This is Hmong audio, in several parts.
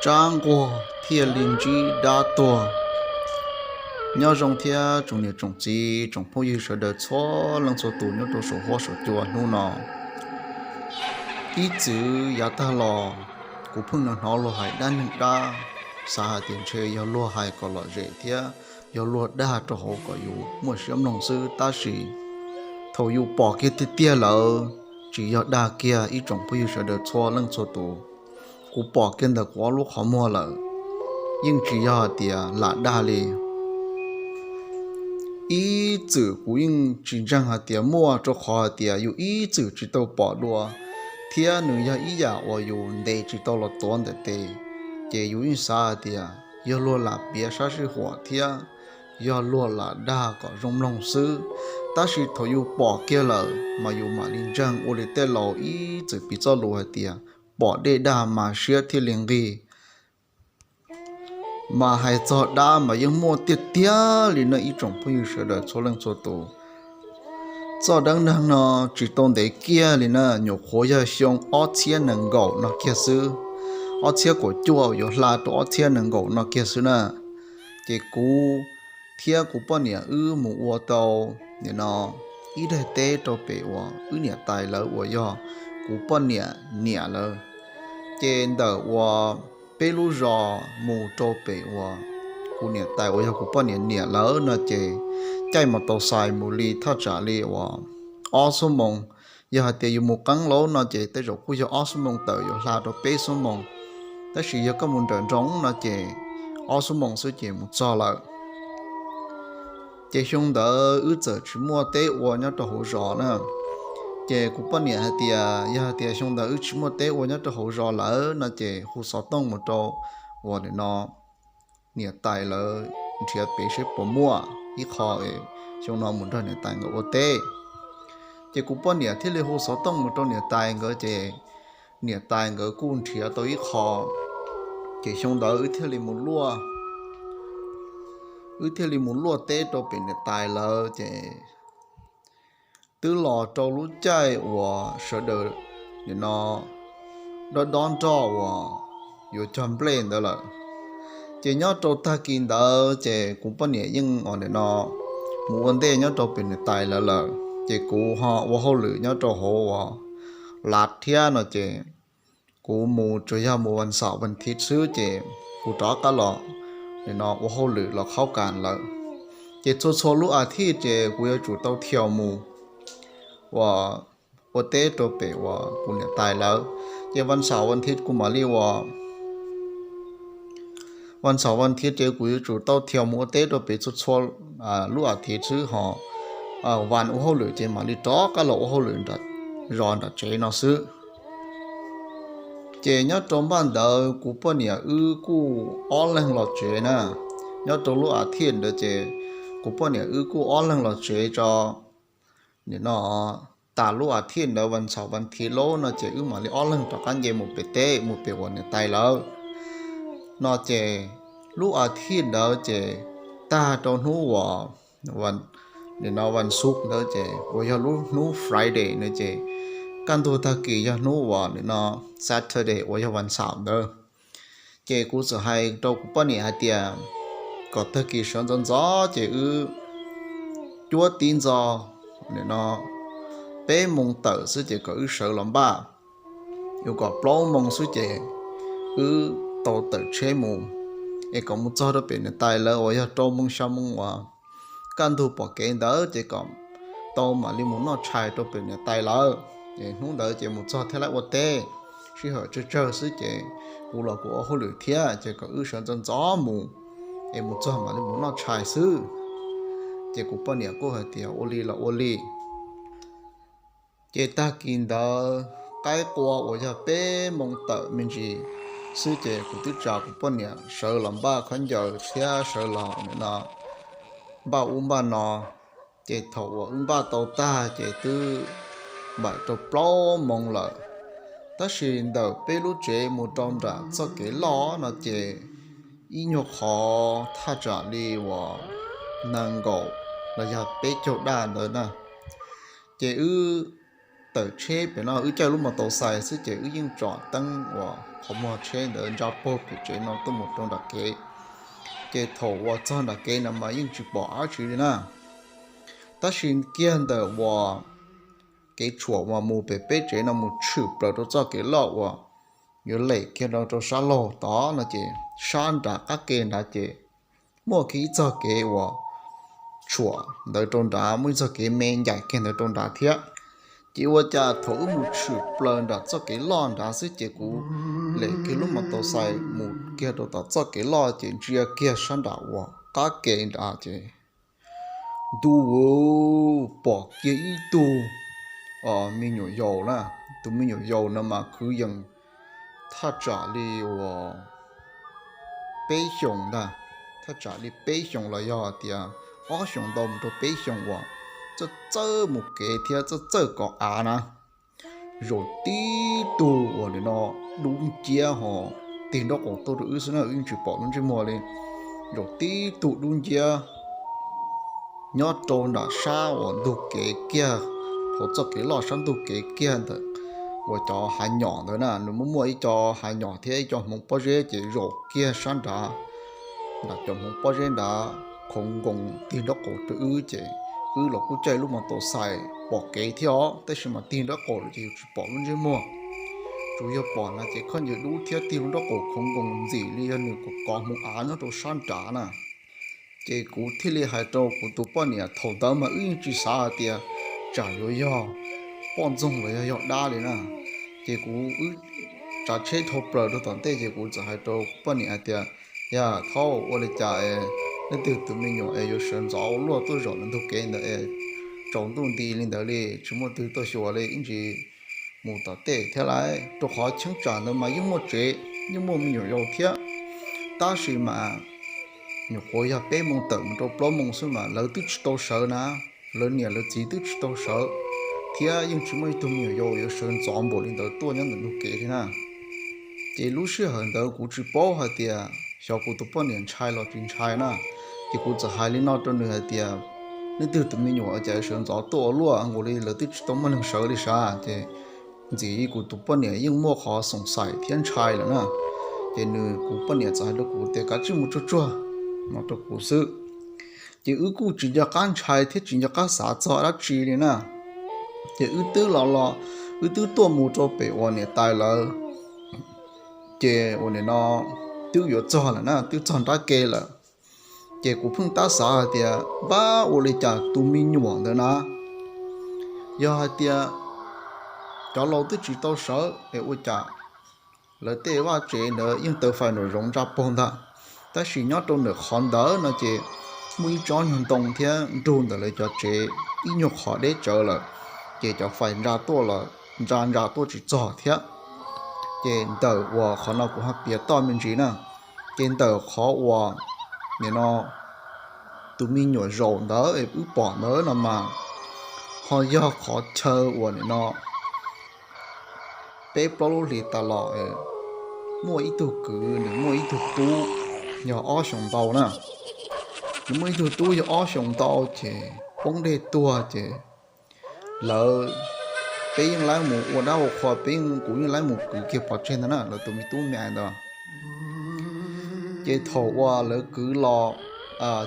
Tsab nquag thiaj li ntsib dab tuag. Nyob zoo thiab tsoom niam tsoom txiv tsoom phooj ywg sawv daws txhua leej txhua tus nyob rau saum huab saum cua hnub no. Ib txwm yav tag los kuv pheej hnov luag hais dab neeg dab, xav hais tias ntshe yog luag hais kom lom zem thiab yog luag dag rau hauv kom yus muaj siab mloog xwb, tab sis thaum yus pom kiag tiag tiag lawm, tsis yog dag kiag ib tsoom phooj ywg sawv daws txhua leej txhua tus. Kuv pom kiag ntawm kuv ob lub qhov muag lawm, yeej tsis yog hais tias lam dag li. Ib txwm kuv yeej tsis ntseeg hais tias muaj, rau qhov hais tias yus ib txwm tsis tau pom dua, thiab nws yog ib yam uas yus ntes tsis tau los tuav ntawm tes, ces yus yeej xav hais tias yog luag lam piav sab sij huam thiab yog luag lam dag kom zoo mloog xwb. Tab sis thaum yus pom kiag lawm mas yus mam li ntseeg, ua li tej laus ib txwm piv txoj lus hais tias pom dej dag mas siab thiaj li nqig. Mas hais txog dab mas yeej muaj tiag tiag li no ib tsoom phooj ywg sawv daws txhua leej txhua tus. Txoj dab neeg no tsis tau ntev kiag li na, nyuam qhuav yog xyoo ob txhiab nees nkaum no kiag xwb, ob txhiab kaum cuaj yuav hla rau ob txhiab nees nkaum no kiag xwb na. Ces kuv thiab kuv poj niam wb mus ua tau, nim no, ib daim teb rau pem uas wb niam tais lawv uas yog kuv poj niam niam lawv. Ces ntawm uas peb lub zos mus rau pem uas kuv niam tais uas yog kuv poj niam niam lawv no ces caij mos taus xais mus li thaj tsam li uas ob xuab moos. Yog hais tias yus mus qeeb lauj no ces tej zaum kuj yog ob xuab moos tawm yuav hla rau peb xuab moos, tab sis yog koj mus nrawm nroos no ces ob xuab moos xwb ces mus txog lawm. Ces xyoo ntawd wb txawm tsis muaj teb ua nyob rau hauv zos na. Ces kuv poj niam hais tias yog hais tias xyoo ntawd wb tsis muaj teb ua nyob rau hauv zos lawm no ces hu xov tooj mus rau uas nim no niam tais lawv nrhiav pem seb puas muaj ib qho, xyoo no mus nrog niam tais nkawd ua teb. Ces kuv poj niam thiaj li hu xov tooj mus rau niam tais nkawd ces niam tais nkawd kuj nrhiav tau ib qho. Ces xyoo ntawd wb thiaj li mus luaj, wb thiaj li mus luaj teb rau pem niam tais lawv ces twb los rau lub caij uas sawv daws nim no dob dob nroj uas yuav cog nplej ntawd lawm. Ces nyob rau tag kis ntawd ces kuv poj niam yeej nim no mus ua ntej nyob rau pem niam tais lawv lawm, ces kuv ho ua hauj lwm nyob rau hauv uas lav thiab no ces kuv mus tsuas yog mus vas xaum vas thiv xwb ces kuv rov qab los nim no ua hauj lwm los qhaub kas lawm. Ces txhua txhua lub as thiv ces kuv yuav tsum tau thiaus mus uas ua teb rau pem uas kuv niam tais lawv. Ces vas xaum vas thiv kuv mam li uas vas xaum vas thiv ces kuv yuav tsum tau thiaus mus ua teb rau pem txhua txhua lub as thiv xwb ho vas ua hauj lwm ces mam li rov qab los ua hauj lwm zos nram tsev no xwb. Ces nyob rau npaj ntawd kuv poj niam wb kuj ob leeg los tsev na. Nyob rau lub as thiv ntawd ces kuv poj niam wb kuj ob leeg los tsev tso. Nim no tas lub as thiv ntawd vas xaum vas thiv lauj no ces wb mam li ob leeg rov qab nce mus pem teb mus pem uas niam tais lawv no ces lub as thiv ntawd ces tag rau hnub uas nim no vas xuv ntawd ces uas yog lub hnub Friday na ces kaj ntug tag kis yog hnub uas nim no Saturday uas yog vas xaum ntawd. Ces kuv txawm hais rau kuv poj niam hais tias kom tag kis sawv ntxov ntxov ces wb cuab tib ntxo nim no peb moos tawm xwb ces kom wb sawv los npaj. Yuav kom plaub moos xwb ces wb tau tawm tsheb mus, es kom mus txog rau pem niam tais lawv uas yog rau moos xya moos uas kaj ntug pom kev ntawd ces kom tau mam li mus noj tshais rau pem niam tais lawv. Es hnub ntawd ces mus txog thiaj li ua teb, sij hawm tsawg tsawg xwb ces kuv los kuv ua hauj lwm thiab ces kom wb sawv ntxov ntxov mus, es mus txog mam li mus noj tshais xwb. Ces kuv poj niam kuj hais tias ua li los ua li. Ces tag kis ntawd qaib qua uas yog peb moos tawm me ntsis xwb ces kuv twb tsa kuv poj niam sawv los npaj khaub ncaws thiab sawv los nim no npaj ub npaj no. Ces thaum uas wb npaj tau tag ces twb npaum rau plaub moos lawm. Tab sis ntawm peb lub tsev mus rau nram txoj kev loj no ces ib nyuag qhov thaj tsam li uas nees nkaum los yog peb caug daj ntawd na. Ces wb tawm tsheb pem no wb caij lub mos taus xais xwb ces wb yeej tsom teeb uas qhov muag tsheb ntawd ntsa puag pem tsev no tuaj mus rau nram kev. Ces thaum uas txog nram kev no mas yeej tsis pom dab tsi li na. Tab sis kiag ntawm uas kev tshuam uas mus pem peb tsev no mus tshwm plaws rau txoj kev loj uas yuav lem kiag rau rau sab laug tod no ces sab nram qab ke nrad ces muaj kiag ib txoj kev uas tshuam ntawd rau nrad, muaj ib txoj kev me ncaim kiag ntawd rau nrad thiab. Ces ua cas thaum wb mus tshwm plaws nram txoj kev loj nrad xwb ces kuv lem kiag lub mos taus xais mus kiag rau tom txoj kev loj ces ntsia kiag sab nram uas qab ke nrad ces ntuj, pom kiag ib tug me nyuam yaus na. Tus me nyuam yaus no mas kwv yees thaj tsam li uas peb xyoos ntag, thaj tsam li peb xyoos los yog tias ob xyoos ntau mus rau peb xyoos uas txawj txawj mus kev thiab txawj txawj kov av na. Zaum tib tug uas nim no dub nciab ho tig nraub qaum tuaj rau wb xwb na, wb yeej tsis pom lub ntsej muag li. Zaum tib tug dub nciab nyob rau nram sab uas ntug kev kiag, hauv txoj kev loj sab ntug kev kiag ntawm uas cov hav nyom ntawd na, nws muaj muaj ib co hav nyom thiab ib co hmoov pob zeb ces zaum kiag sab nrad, nram cov hmoov pob zeb nrad khoov nkoos tig nraub qaum rau wb ces wb los kuj caij lub mos taus xais pom kev thiab os, tab sis mas tig nraub qaum lawm ces yus tsis pom lub ntsej muag, tsuas yog pom na ces khaub ncaws dub thiab tig lub nraub qaum khoov nkoos ntxim li yog nws kov kov hmoov av nyob rau sab nrad na. Ces kuv thiaj li hais rau kuv tus poj niam, thaum ntawd mas wb yeej tsis xav hais tias tsam yuav yog poj ntxoog los yog yog dab li na. Ces kuv wb tsav tsheb dhau plaws rau tom ntej ces kuv txawm hais rau kuv poj niam hais tias, yog thaub, ua li cas es leej twg tus me nyuam es yuav sawv ntxov ua luaj tuaj zaum ntawm ntug kev ntawd es tsaus ntuj nti li ntawd li, tsis muaj twg tuaj xyuas li ib ntsis mus tom tej thiab lauj? Rau qhov cheeb tsam ntawd mas yeej muaj tsev, yeej muaj me nyuam yaus thiab, tab sis mas nyuam qhuav yog peb moo tawm mus rau plaub moo xwb mas lawv twb tsis tau sawv na, lawv niam lawv txiv twb tsis tau sawv, thiab yeej tsis muaj ib tug me nyuam yaus yuav sawv ntxov npaum li ntawd tuaj nyob ntawm ntug kev li na. Ces lub sij hawm ntawd kuv tsis paub hais tias xyov kuv tus poj niam ntshai los tsis ntshai na, ces kuv txawm hais li no rau nws hais tias, leej twg tus me nyuam cas sawv ntxov tuaj ua luaj nkaus li, lawv twb tsis tau muaj neeg sawv li sav. Ces ntxim kuv tus poj niam yeej muaj qhov xoom xaim thiab ntshai lawm na. Ces nws, kuv poj niam txawm hais rau kuv tias kav tsij mus tsuag tsuag no rau kuv xwb. Ces wb kuj tsis nco qab ntshai thiab tsis nco qab xav txog dab tsi li na. Ces wb twb los los, wb twb tuaj mus rau pem uas niam tais lawv, ces uas nim no twb yuav txog lawm na, twb txog nrab ke lawm. Ces kuv pheej tab xav hais tias, npab, ua li cas tus me nyuam ntawd na, yog hais tias cov laus twb tsis tau sawv es ua cas lawv tej vaj tsev ntawd yeej taws fais nraum zoov ntsa paug ntag, tab sis nyob rau ntawm qhov ntawd no ces muaj ib tsob nyuag ntoo thiab nrug ntawm lawv cov tsev ib nyuag qhov deb tsawv lawm, ces cov fais ntsa tuaj los ntsa ntsa tuaj tsis txog thiab. Ces ntawm uas qhov no kuv ho piav toj me ntsis na, ces ntawm qhov uas nim no tus me nyuam zaum ntawd wb pom ntawd no mas ho yog qhov chaw uas nim no peb plaub lub hlis tas los muaj ib tug kwv, nws muaj ib tug tub yog ob xyoos ntau na. Nws muaj ib tug tub yog ob xyoos ntau ces poob dej tuag ces lawv, peb yeej laib mus ua dab ua qhua, peb yeej, kuv yeej laib mus kwv kiag pov tseg ntawd na, lawv tus me tub me ntawd. Ces thaum uas lawv kwv los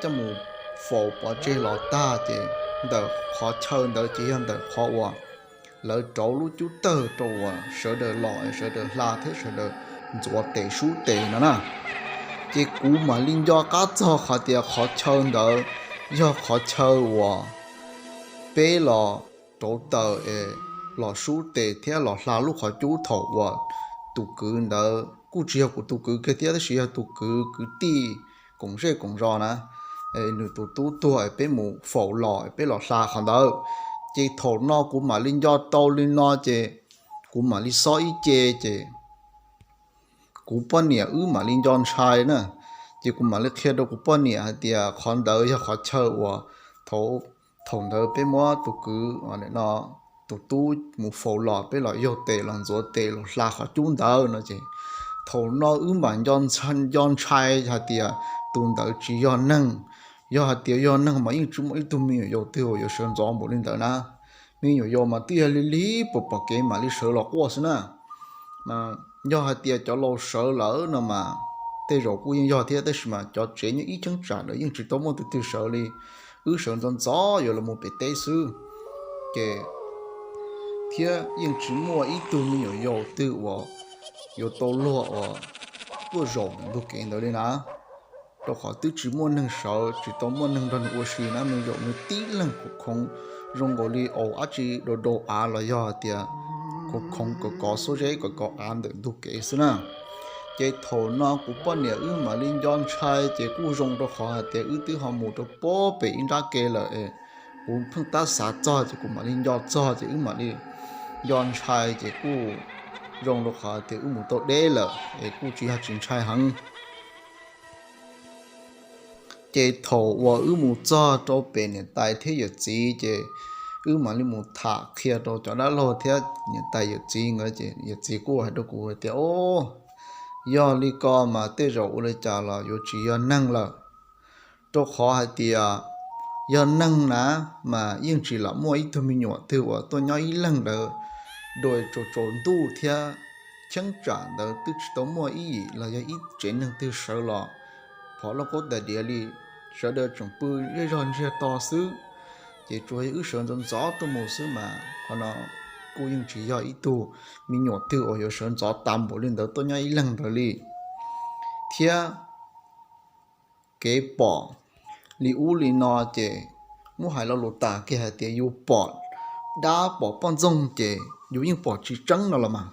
coj mus faus pov tseg los tag ces ntawm qhov chaw ntawd ces yog ntawm qhov uas lawv rauv lub cub tawg rau uas sawv daws los, sawv daws hla thiab sawv daws ntxuav tes sub tes no na. Ces kuv mam li nco qab txog qhov tias qhov chaw ntawd yog qhov chaw uas peb los rauv taws es los sub tes thiab los hla lub qhov cub thaum uas tus kwv ntawd kuj tsis yog kuv tus kwv kiag thiab tab sis yog tus kwv kwv tij koom zej koom zos na, nws tus tub tuag es peb mus faus los peb los hla qhov ntawd. Ces thaum no kuv mam li nco tau li no ces kuv mam li xob ib ce ces kuv poj niam wb mam li nco ntshai na. Ces kuv mam li qhia rau kuv poj niam hais tias qhov ntawd yog qhov chaw uas thaum, thaum ntawd peb muab tus kwv no, tus tub mus faus los peb los yaug tes los ntxuav tes los hla qhov cub ntawd no ces thaum no wb mam nco ntshai hais tias tus ntawd tsis yog neeg. Yog hais tias yog neeg mas yeej tsis muaj ib tug me nyuam yaus twg uas yuav sawv ntxov npaum li ntawd na. Me nyuam yaus mas twb yog lig lig puas pom kev mam li sawv los quaj xwb na. Yog hais tias cov laus sawv lawm no mas tej zaum kuj yeej yog thiab, tab sis mas cov tsev nyob ib cheeb tsam ntawd yeej tsis tau muaj tus twg sawv li. Wb sawv ntxov ntxov yuav los mus pem teb xwb, ces thiab yeej tsis muaj ib tug me nyuam yaus twg uas yuav tau luag uas tuaj zaum ntug kev ntawd li na. Rau qhov twb tsis muaj neeg sawv, tsis tau muaj neeg nrog nws ua si na, me nyuam yaus nws tib leeg khoov khoov zoo nkaus li aus dab tsi dau dau av los yog hais tias khoov khoov kov kov xuab zeb kov kov av ntawm ntug kev xwb na. Ces thaum no kuv poj niam wb mam li nco ntshai, ces kuj zoo rau qhov hais tias wb twb ho mus rau pem ib nrab ke lawm. Kuv pheej tab xav txog ces kuv mam li nco txog, ces wb mam li nco ntshai, ces kuj zoo rau qhov tias wb mus tau deb lawm es kuj tsis yog tsis ntshai heev. Ces thaum uas wb mus txog rau pem niam tais thiab yawm txiv, ces wb mam li mus tham qhia rau cov dab laug thiab niam tais yawm txiv nkawd, ces yawm txiv kuj hais rau kuv hais tias, o, yog li ko mas tej zaum ua li cas los yuav tsis yog neeg lawm. Rau qhov hais tias yog neeg na mas yeej tsis lam muaj ib tug me nyuam twg uas tuaj nyob ib leeg ntawd dua tsaus tsaus ntuj thiab cheeb tsam ntawd twb tsis tau muaj ib yim los yog ib tsev neeg twg sawv los phom lauj kaub tais diav li, sawv daws tseem pw zej zog ntsiag to xwb. Ces tsuas yog wb sawv ntxov ntxov tuaj mus xwb mas qhov no kuj yeej tsis yog ib tug me nyuam twg uas yuav sawv ntxov tas npaum li ntawd tuaj nyob ib leeg ntawd li. Thiab kev pom li ub li no ces muab hais lo lus tas kiag hais tias yus pom dab pom poj ntxoog ces yus yeej pom tsis tseeb no los mas.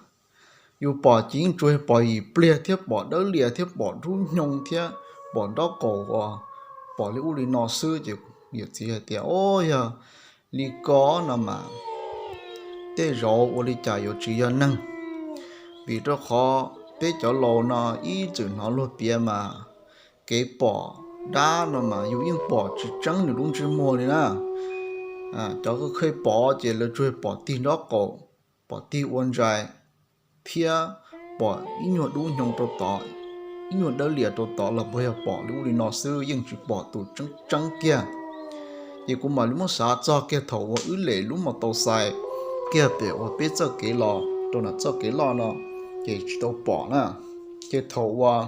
Yus pom ces yeej tsuas yog pom yim pliag thiab pom dawb lias thiab pom nruab hnyo thiab pom nraub qaum uas pom li ub li no xwb. Ces yawm txiv hais tias, o, yog li ko no mas tej zaum ua li cas yuav tsis yog neeg, vim rau qhov peb cov laus no ib txwm hnov luag piav mas kev pom dab no mas yus yeej pom tsis tseeb nws lub ntsej muag li na. Cov kheej pom ces lawv tsuas pom tig nraub qaum, pom tig ua ntsais, thiab pom ib nyuag dub hnyo rau tod, ib nyuag dawb lias rau tod los puas yog pom li ub li no xwb, yeej tsis pom tus tseeb tseeb kiag. Ces kuv mam li muab xav txog kiag thaum uas wb lem lub mos taus xais kiag pem uas peb txoj kev los rau nram txoj kev loj no, ces tsis tau pom na. Ces thaum uas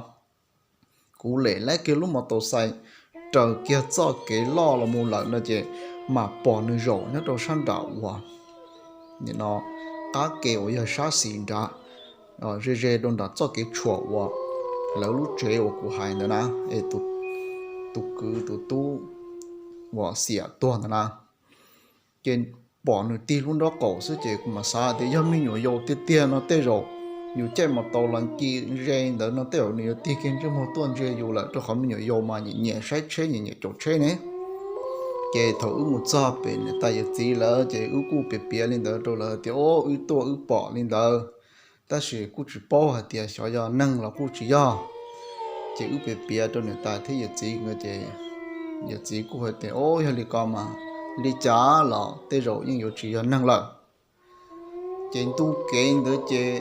kuv lem laib kiag lub mos taus xais raws kiag txoj kev loj los mus lawm no ces mam pom nws zaum nyob rau sab nram uas nim no qab ke uas yog sab xis nrad, ze ze rau nram txoj kev tshuam uas lawv lub tsev uas kuv hais ntawd na, es tus kwv tus tub uas xiam tuag ntawd na. Ces pom nws tig lub nraub qaum xwb ces kuv mam xav tias yog me nyuam yaus tiag tiag no tej zaum yus caij mos taus los nce ze ntawd no tej zaum nws yuav tig kiag ntsej muag tuaj ntsia yus lawm, rau qhov me nyuam yaus mas nyiam nyiam saib tsheb nyiam nyiam caum tsheb ne. Ces thaum wb mus txog pem niam tais yawm txiv lawm ces wb kuj piav piav li ntawd rau lawv tias, o, wb tuaj wb pom li ntawd, tab sis kuj tsis paub hais tias xyov yog neeg los kuj tsis yog. Ces wb piav piav rau niam tais thiab yawm txiv nkawd ces yawm txiv kuj hais tias, o, yog li ko mas li cas los tej zaum yeej yuav tsis yog neeg lawm. Ces ntu kev ntawd ces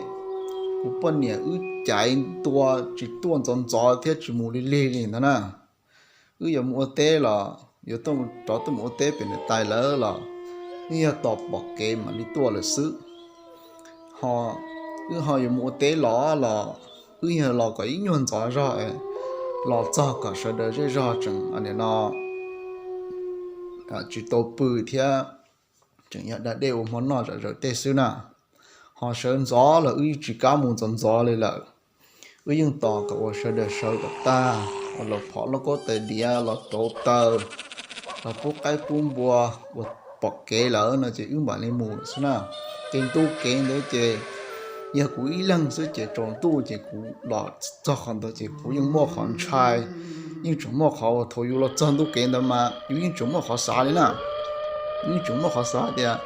kuv poj niam wb caiv ntua tsis tuaj ntxov ntxov thiab tsis mus lig lig li ntawd na. Wb yuav mus ua teb los yuav tuaj rov tuaj mus ua teb pem niam tais lawv los wb yog tos pom kev mam li tuaj lawm xwb. Ho wb ho yuav mus ua teb los los wb yog los kom ib nyuag ntxov zog, los txog kom sawv daws zej zog tseem nim no tsis tau pw thiab tseem yog da dej ua hmo noj zom zaws tej xwb na. Ho sawv ntxov los wb tsis kam mus ntxov ntxov li lawm. Wb yeej tos kom uas sawv daws sawv kom tag, uas los phom lauj kaub tais diav, los rauv taws, los pub qaib pub npua, uas pom kev lawm no ces wb mam li mus lawm xwb na. Ces ntu kev ntawd ces yog kuv ib leeg xwb ces tsaus ntuj ces kuv los txog qhov ntawd ces kuv yeej muaj qhov ntshai, yeej tseem muaj qhov uas thaum yus los txog ntu kev ntawd mas yus yeej tseem muaj qhov xav li na. Yeej tseem muaj qhov xav tias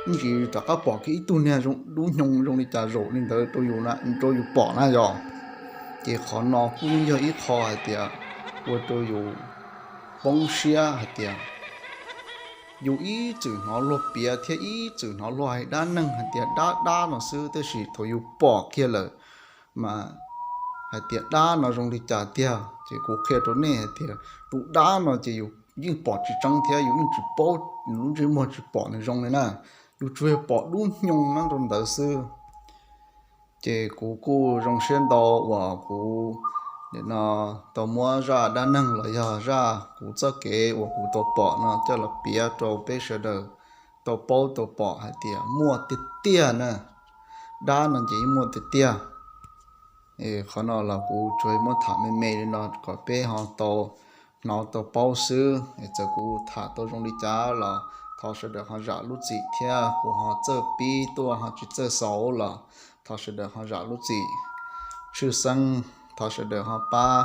ntsis rov qab pom kiag ib tug niag dub hnyo zoo li cas zaum li ntawd rau yus, rau yus pom na yog. Ces qhov no kuj yeej yog ib qho hais tias ua rau yus poob siab hais tias yus ib txwm hnov luag piav thiab ib txwm hnov luag hais dab neeg hais tias dab dab no xwb, tab sis thaum yus pom kiag lawm mas hais tias dab no zoo li cas tiag. Ces kuv qhia rau nej hais tias tus dab no ces yus yeej pom tsis tseeb thiab yus yeej tsis paub, lub ntsej muag tsis pom nws zoo li na. yus tsuas yog pom dub nyoos nyob rau ntawd xwb. Ces kuv kuj zoo siab ntau uas kuv nim no tau muab zaj dab neeg los yog zaj kuv txoj kev uas kuv tau pom no coj los piav rau peb sawv daws tau paub tau pom hais tias muaj tiag tiag na. Dab no ces yeej muaj tiag tiag. Qhov no los kuv tsuas muab tham me me li no kom peb ho tau hnov tau paub xwb. Txawm kuv tham tau zoo li cas los thov sawv daws ho zam lub txim thiab, kuv ho txawj pib tuaj ho tsis txawj xaus los thov sawv daws ho zam lub txim. Tshwj xeeb thov sawv daws ho pab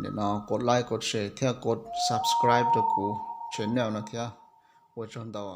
nim no kov like, kov share thiab kov subscribe rau kuv channel no thiab. Ua tsaug ntau.